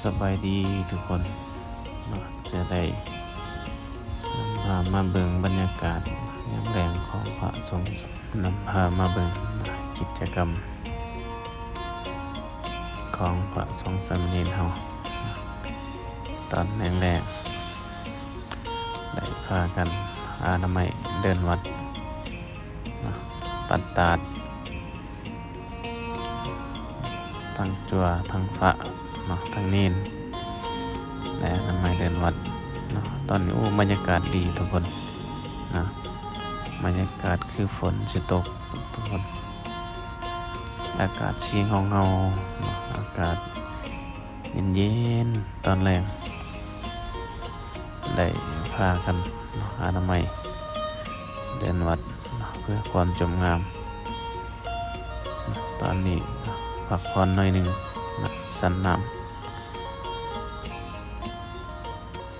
ສະບາຍດີທຸກຄົນເນາະ ຈະໄດ້ນຳພາມາເບິ່ງບັນຍາກາດຍາມແລງຂອງພະສົງ ນຳພາມາເບິ່ງກິດຈະກຳຂອງພະສົງສາມະເນນເຮົາ ຕອນແລງໆ ໄດ້ພາກັນອະນາໄມເດີ່ນວັດເນາະ ປັດຕາດ ທັງຈົວ ທັງພະເນາະ ທັງເນນ ແລະ ອະນາໄມເດີ່ນວັດເນາະ. ຕອນນີ້ ໂອ້ ບັນຍາກາດດີທຸກຄົນເນາະ ບັນຍາກາດຄືຝົນຊິຕົກທຸກຄົນ ອາກາດສີເງົາໆເນາະ ອາກາດເຢັນໆ ຕອນແລງ ໄດ້ພາກັນເນາະ ອະນາໄມເດີ່ນວັດເນາະ ເພື່ອຄວາມຈົບງາມ. ຕອນນີ້ພັກຜ່ອນໜ້ອຍໜຶ່ງນະ ສັນນ້ຳ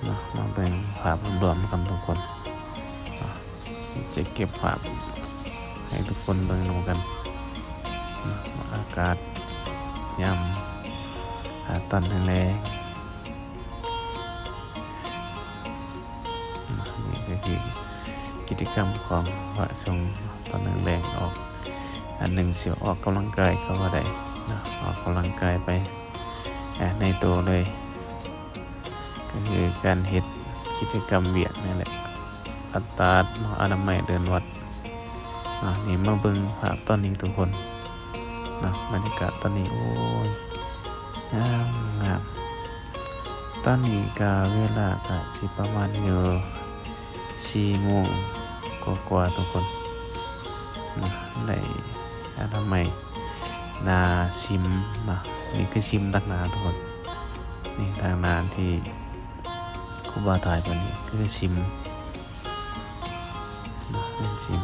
ເນາະ ມາເບິ່ງພາບລວມນຳກັນທຸກຄົນເນາະ ຈະເກັບພາບໃຫ້ທຸກຄົນເບິ່ງນຳກັນເນາະ ອາກາດຍາມ ອາ ຕອນແລງໆ. ນີ້ກໍຄືກິດຈະກຳຂອງພະສົງຕອນແລງໆ ອອກ ອັນໜຶ່ງຊິອອກກຳລັງກາຍກໍວ່າໄດ້ເນາະ ອອກກຳລັງກາຍໄປ ອາ ໃນໂຕເລີຍ ກໍຄືການເຮັດກິດຈະກຳວຽກນີ້ແຫຼະ ປັດຕາດເນາະ ອະນາໄມເດີ່ນວັດເນາະ. ນີ້ມາເບິ່ງພາບຕອນນີ້ທຸກຄົນເນາະ ບັນຍາກາດຕອນນີ້ ໂອ້ຍ ງາມໆ. ຕອນນີ້ກະເວລາກະຊິປະມານຢູ່ສີ່ໂມງກວ່າໆ ທຸກຄົນເນາະ ໄດ້ອະນາໄມໜ້າສິມເນາະ. ນີ້ຄືສິມຕັກໜ້າທຸກຄົນ ນີ້ທາງໜ້າທີ່ຄູບາຖ່າຍໄປນີ້ຄືສິມ ເນາະ ເປັນສິມ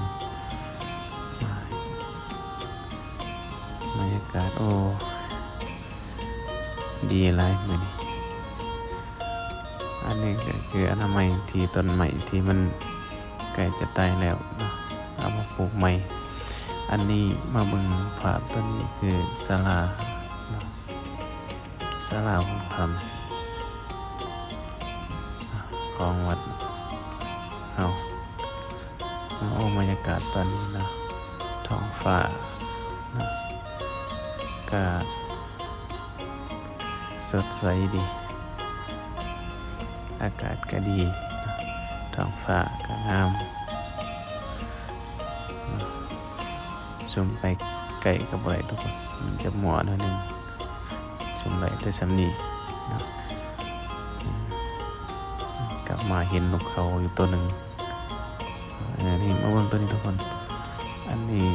ບັນຍາກາດ ໂອ້ ດີຫຼາຍມື້ນີ້. ອັນນີ້ກໍຄືອະນາໄມທີ່ຕົ້ນໄມ້ທີ່ມັນໃກ້ຈະຕາຍແລ້ວເນາະ ເອົາມາປູກໃໝ່. ອັນນີ້ມາເບິ່ງພາບ ຕົວນີ້ຄືສາລາເນາະ ສາລາຫົງຄຳຂອງວັດເຮົາ. ໂອ້ ບັນຍາກາດຕອນນີ້ເນາະ ທ້ອງຟ້າເນາະ ກະສົດໃສດີ ອາກາດກະດີ ທ້ອງຟ້າກະງາມເນາະ. ຊູມໄປໃກ້ກໍບໍ່ໄດ້ທຸກຄົນ ມັນຈະມົວໜ້ອຍໜຶ່ງ ຊູມໄດ້ແຕ່ສ່ຳນີ້ເນາະ. ກັບມາເຫັນນົກເຂົາຢູ່ໂຕໜຶ່ງ ເອີ ນີ້ມາເບິ່ງໂຕນີ້ທຸກຄົນ ອັນນີ້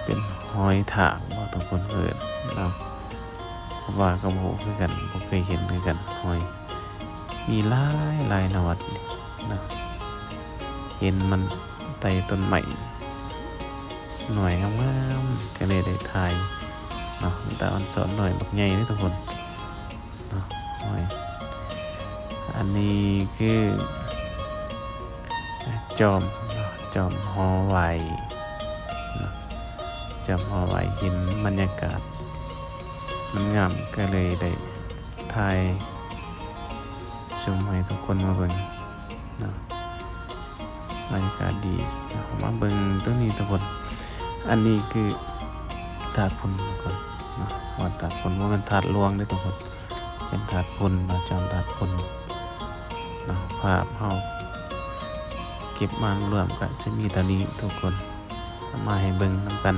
ເປັນຫອຍທາກບໍ່ທຸກຄົນເອີ້ນເນາະ ເພາະວ່າກໍບໍ່ຮູ້ຄືກັນ ບໍ່ເຄີຍເຫັນຄືກັນ ຫອຍ ມີຫຼາຍໆ ນະວັດນີ້ນະ ເຫັນມັນໄຕ່ຕົ້ນໄມ້ ໜ່ວຍງາມໆ ກໍເລີຍໄດ້ຖ່າຍເນາະ. ມີຕາອອນສອນໜ່ວຍບັກໃຫຍ່ເດ້ທຸກຄົນເນາະ. ໂອ້ຍ ອັນນີ້ຄືຈອມເນາະ ຈອມຫໍໄຫວ້ເນາະ ຈອມຫໍໄຫວ້. ເຫັນບັນຍາກາດມັນງາມ ກໍເລີຍໄດ້ຖ່າຍຊູມໃຫ້ທຸກຄົນມາເບິ່ງ ເນາະ ບັນຍາກາດດີເນາະ. ມາເບິ່ງຕົວນີ້ທຸກຄົນ ອັນນີ້ຄືທາດພຸ້ນທຸກຄົນເນາະ ວັດທາດພຸ້ນ ບໍ່ແມ່ນທາດຫຼວງເດ້ທຸກຄົນ ເປັນທາດຝຸ່ນເນາະ ຈອມທາດຝຸ່ນເນາະ. ພາບເຮົາເກັບມາລວມກໍຈະມີເທົ່ານີ້ທຸກຄົນ ເອົາມາໃຫ້ເບິ່ງນຳກັນ